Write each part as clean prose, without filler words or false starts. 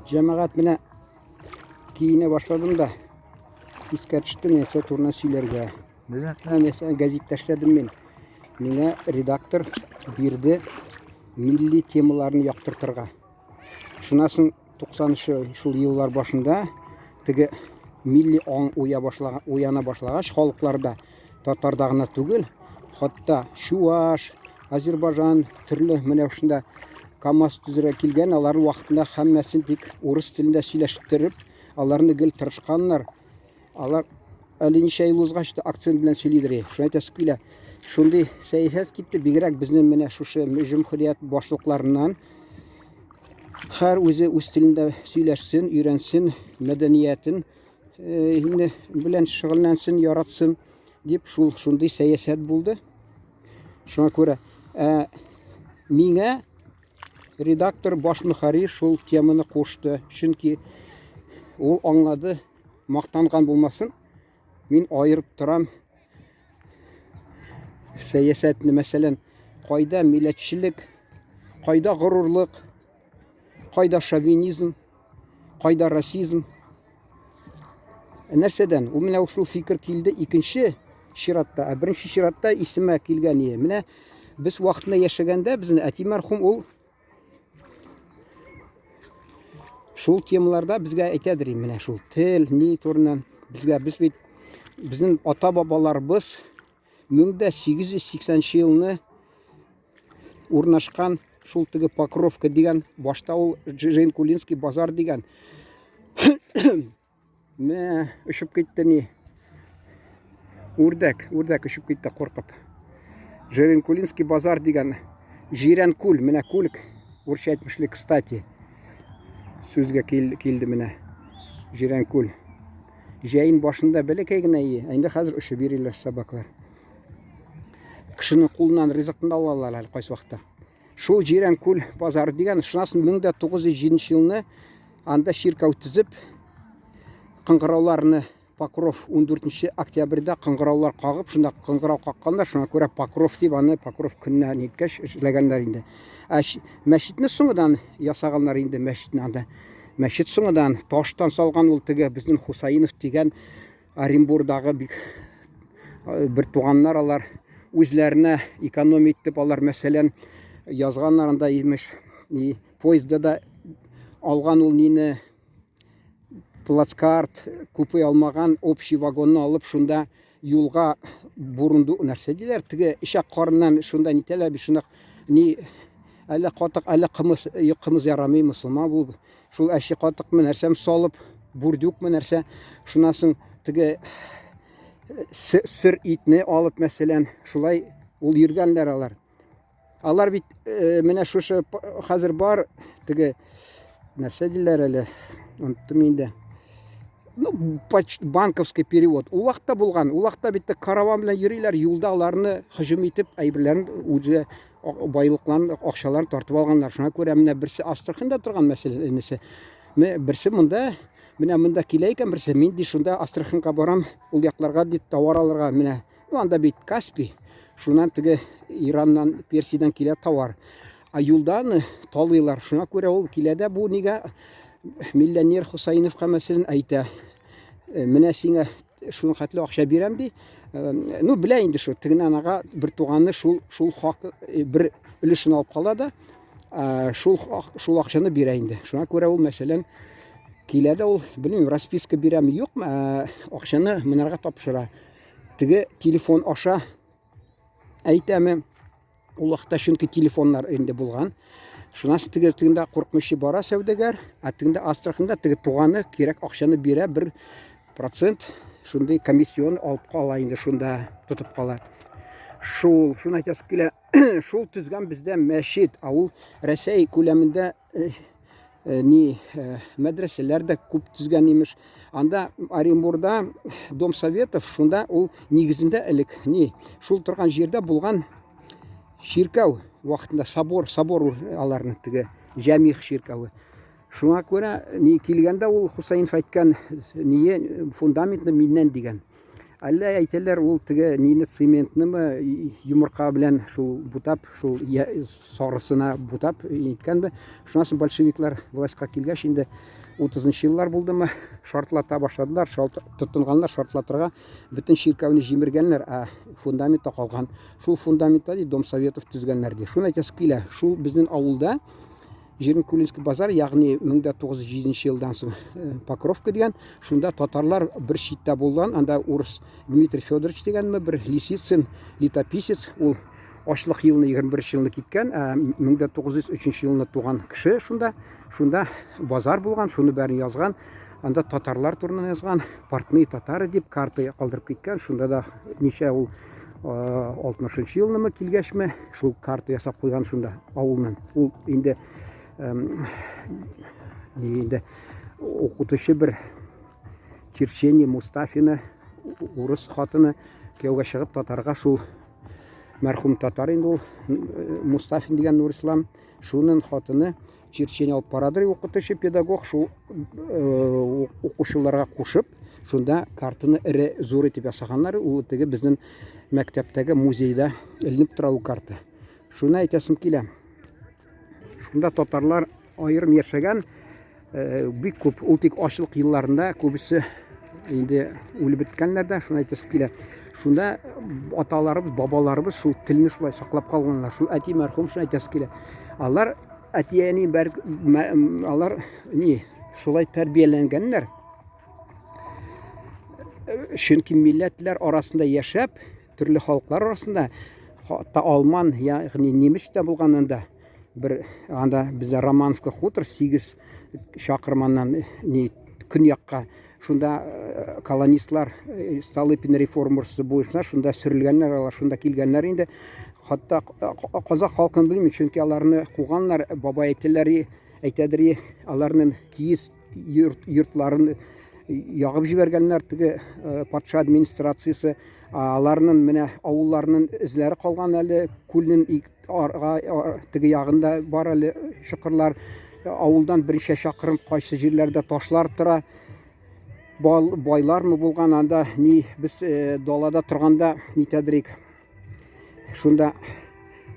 Җәмәгать, менә киенә башладым да искә төште нәрсә турында сөйләргә. Менә Нәрсә гәзиттә эшләдем мин. Миңа редактор бирде милли темаларны яктыртырга. Шуннан соң 90-нчы шул еллар башында теге милли аң уя башлаган, уяна башлагач халыкларда, татарда гына түгел, хатта чуаш, азербайжан, төрле менә шунда КАМАЗ төзергә килгән, алар вакытында һәммәсен тик урыс телендә сөйләштереп, аларны гел тырышканнар. Алар әле ничә ел узгач та акцент белән сөйлидер. Шуны әйтәсе килә. Шундый сәясәт китте, бигрәк безнең менә шушы җөмһүрият башлыкларыннан һәр үзе үз телендә сөйләшсен, өйрәнсен, мәдәниятен инде белән шөгыльләнсен, яратсын дип шул шундый сәясәт булды. Шуңа күрә миңа редактор баш мөхәррир шул теманы кушты, чөнки ул аңлады, мактанган булмасын, мин аерып торам сәясәтне, мәсәлән, кайда милләтчелек, кайда горурлык, кайда шовинизм, кайда расизм. Нәрсәдән? Ул менә шул фикер килде икенче чиратта, ә беренче чиратта исемә килгән иде. Менә без вакытында яшәгәндә безнең әти мәрхүм ул шул темаларда безгә әйтәдер менә шул тел, ни турыннан безгә без бит безнең ата-бабаларыбыз 1880 елны урнашкан шул теге Покровка дигән, башта ул Жиренкулинский базар дигән. Мә, очып китте ни. Үрдәк, үрдәк очып китте куркып. Жиренкулинский базар дигән Жирәнкүл, менә күл, урысча әйтмешли, кстати. Сүзгә килде менә. Жирәнкүл. Җәен башында бәләкәй генә ие, ә инде хәзер очып йөриләр собаклар. Кешенең кулыннан ризыкны да алалар әле кайсы вакытта. Шул Җирәнкүл базары дигән, шуннан соң 1907 елны анда чиркәү төзеп, кыңгырауларны Покров 14 октябрьдә кыңгыраулар кагып, шунда кыңгырау какканнар, шуңа күрә Покров дип аны Покров көненә ниткәч эшләгәннәр инде. Ә мәчетне соңыдан ясаганнар инде мәчетне анда. Мәчет соңыдан таштан салган ул теге безнең Хусаинов дигән Оренбурдагы бик бер туганнар алар үзләренә экономия итеп алар мәсәлән язганнар анда имеш ни поездда да алган ул нине плацкарт купе алмаган общий вагонны алып шунда юлга бурунду нәрсә диләр теге ишәк карыннан шунда нитәләр бит шунда ни әллә катык әллә кымыз кымыз ярамый мөселман булып Шул әче катыкмы нәрсәм салып, бурдюкмы нәрсә, шуннан соң теге сыр итне алып, мәсәлән, шулай ул йөргәннәр алар. Алар бит менә шушы хәзер бар теге нәрсә диләр әле, оныттым инде. Ну, банковский перевод. Ул вакытта булган. Ул вакытта бит караван белән йөриләр, юлда аларны һөҗүм итеп, әйберләрен үзе байлыкларын, акчаларын тартып алганнар. Шуңа күрә менә берсе Астраханьда торган мәсәлән, энесе. Менә берсе монда, менә монда килә икән берсе, мин ди шунда Астраханьга барам, ул якларга ди товар алырга менә. Ну, анда бит Каспий. Шуннан теге Ираннан, Персиядән килә товар. Ә юлда аны талыйлар. Шуңа күрә ул килә дә бу нигә миллионер Хусаиновка мәсәлән әйтә. Менә сиңа шуның хәтле акча бирәм ди. Ну, белә инде шул, тегене анага бер туганы шул шул хак бер өлешен алып кала да, шул шул акчаны бирә инде. Шуңа күрә ул мәсәлән килә дә ул, белмим, расписка бирәме, юкмы, акчаны монарга тапшыра. Теге телефон аша әйтәме, Ул вакытта чөнки телефоннар инде булган. Шуннан соң теге тегендә куркмыйча бара сәүдәгәр, ә тегендә Астраханда теге туганы кирәк акчаны бирә, бер процент шундый комиссион алып кала инде шунда тотып кала. Шул, шуны әйтәсе килә, шул төзгән бездә мәчет, ә ул Рәсәй күләмендә ни мәдрәсәләр дә күп төзгән имеш. Анда Оренбурда Дом Советов, шунда ул нигезендә элек ни шул торган җирдә булган чиркәү вакытында собор, собор аларның теге җәмигъ чиркәве. Шуңа күрә ни килгәндә ул Хусаинов әйткән ние фундаментны миннән дигән. Әллә әйтәләр, ул теге нине цементнымы йомырка белән шул бутап, шул сарысына бутап иткәнме. Шуннан соң большевиклар властька килгәч, инде 30 еллар булдымы, шартлата башладылар, тотынганнар шартлатырга, бөтен чиркәүне җимергәннәр, ә фундаментта калган. Шул фундаментта ди Дом Советов төзгәннәр ди. Шуны әйтәсе килә, шул безнең авылда Жирнкулинский базар, ягъни 1907 елдан соң э, Покровка дигән, шунда татарлар бер читтә булган, анда урыс Дмитрий Федорович дигәнме, бер Лисицын, летописец, ул ачлык елны 21 елны киткән, ә 1903 елны туган кеше шунда, шунда базар булган, шуны бәрен язган, анда татарлар турында язган, портные татары дип карта калдырып киткән, шунда да ничә ул 60 елнымы килгәчме, шул карта ясап куйган шунда авылның. Ул инде инде укытучы бер Черчение Мустафина урыс хатыны кияүгә чыгып татарга шул мәрхүм татар инде ул Мустафин дигән Нурислам шуның хатыны Черчение алып барадыр укытучы педагог шул э, укучыларга кушып шунда картаны эре зур итеп ясаганнар ул теге безнең мәктәптәге музейда эленеп тора ул карта шуны әйтәсем килә шунда татарлар аерым яшәгән Э, бик күп. Ул тик ачлык елларында күбесе инде үлеп беткәннәр дә, шуны әйтәсе килә. Шунда аталарыбыз, бабаларыбыз шул телне шулай саклап калганнар. Шул әти мәрхүм шуны әйтәсе килә. Алар әти-әни бәр алар ни шулай тәрбияләнгәннәр. Чөнки милләтләр арасында яшәп, төрле халыклар арасында, хатта алман, ягъни немец тә булган анда. Бер анда бездә Романовка хутор 8 чакрыманнан ни көньякка. Шунда э, колонистлар э, Столыпин реформасы буенча шунда сөрелгәннәр, алар шунда килгәннәр инде. Хатта казак халкын белмим, чөнки аларны куганнар, бабай әйтәләр, әйтәдер, аларның киез йорт, йортларын ягып җибәргәннәр теге э, патша администрациясе. Аларның менә авылларының эзләре калган әле, күлнең арга теге ягында бар әле чокырлар. Авылдан берничә чакрым кайсы җирләрдә ташлар тора. Бал, байлармы булган анда, ни без э, далада торганда нитәдерик. Шунда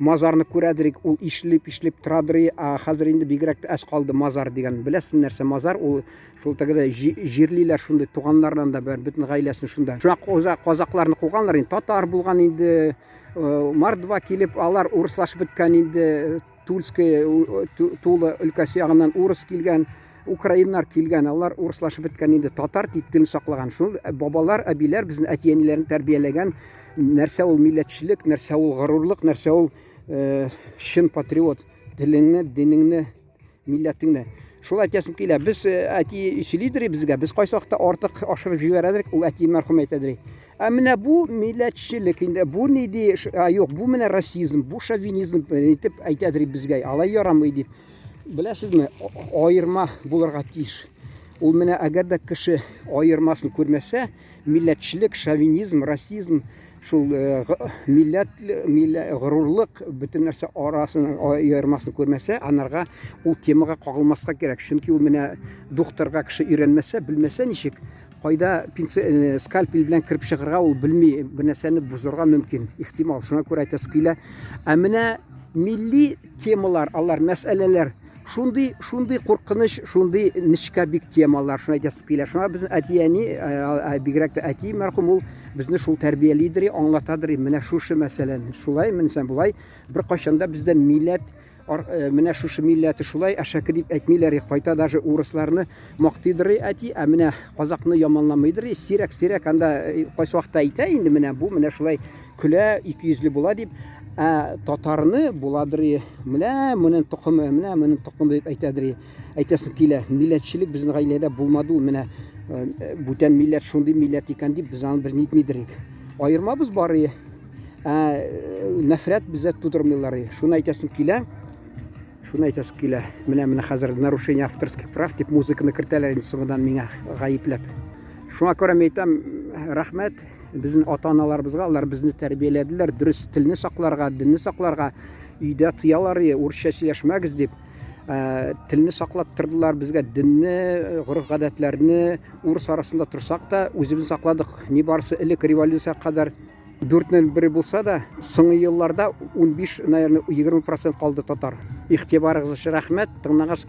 мазарны күрәдерик, ул ишелеп-ишелеп торадыр, ә хәзер инде бигрәк тә әз калды мазар дигән. Беләсезме нәрсә мазар? Ул шул тегедә җирлиләр шундый туганнардан да бер бөтен гаиләсен шунда. Шуңа казакларны куганнар инде, татар булган инде, э, мордва килеп, алар урыслашып беткән инде, Тульская, Тула өлкәсе ягыннан урыс килгән, украиннар килгән, алар урыслашып беткән инде, татар тик телен саклаган. Шул э, бабалар, әбиләр безнең әти-әниләрне тәрбияләгән, нәрсә ул милләтчелек, нәрсә ул горурлык, нәрсә ул э, чын патриот, телеңне, динеңне, милләтеңне. Шул әйтәсем килә, без э, әти сөйлидер безгә, без кайсы вакытта артык ашырып җибәрәдер, ул әти мәрхүм әйтәдер. Ә менә бу милләтчелек инде, бу ни ди, а юк, бу менә расизм, бу шовинизм итеп әйтәдер безгә, алай ярамый дип. Беләсезме, аерма булырга тиеш. Ул менә әгәр дә кеше аермасын күрмәсә, милләтчелек, шовинизм, расизм, шул э, милләт, милләт горурлык, бөтен нәрсә арасын аермасын күрмәсә, анарга ул темага кагылмаска кирәк. Чөнки ул менә духтырга кеше өйрәнмәсә, белмәсә ничек, кайда э, скальпель белән кереп чыгарга ул белми, бер нәрсәне бозырга мөмкин, ихтимал. Шуңа күрә әйтәсе килә. Ә менә милли темалар, алар мәсьәләләр шундый, шундый куркыныч, шундый нечкә бик темалар, шуны әйтәсе килә. Шуңа безнең әти-әни, э, бигрәк тә әти мәрхүм, ул безне шул тәрбиялидер, аңлатадыр, менә шушы мәсьәләне. Шулай, менсән болай, беркайчан да бездә милләт э, менә шушы милләте шулай, әшәке дип әйтмиләр, кайта даже урысларны мактыйдыр әти, ә менә казакны яманламыйдыр, сирәк-сирәк анда э, кайсы вакытта әйтә инде менә бу менә шулай көлә, икейөзле була дип, ә татарны буладыр, менә моның токымы, менә моның токымы дип әйтәдер. Әйтәсем килә, милләтчелек безнең гаиләдә булмады ул, менә э, бүтән милләт шундый милләт икән дип без аны бер нитмидер идек. Аермабыз бар, ә э, нәфрәт бездә тудырмыйлар. Шуны әйтәсем килә. Шуны әйтәсем килә. Менә менә хәзер нарушение авторских прав дип музыканы кертәләр инде соңыннан миңа гаепләп. Шуңа күрә мин әйтәм, рәхмәт безнең ата-аналарыбызга, алар безне тәрбияләделәр, дөрес телне сакларга, динне сакларга, өйдә тыялар, урысча сөйләшмәгез дип. Телне саклаттырдылар безгә, динне, гореф-гадәтләрне. Урыс арасында торсак та, үзебезне сакладык. Ни барысы элек революциягә кадәр дүртнең бере булса да, соңгы елларда 15, наверное, 20 процент калды татар. Игътибарыгыз өчен рәхмәт. Тыңлагыз.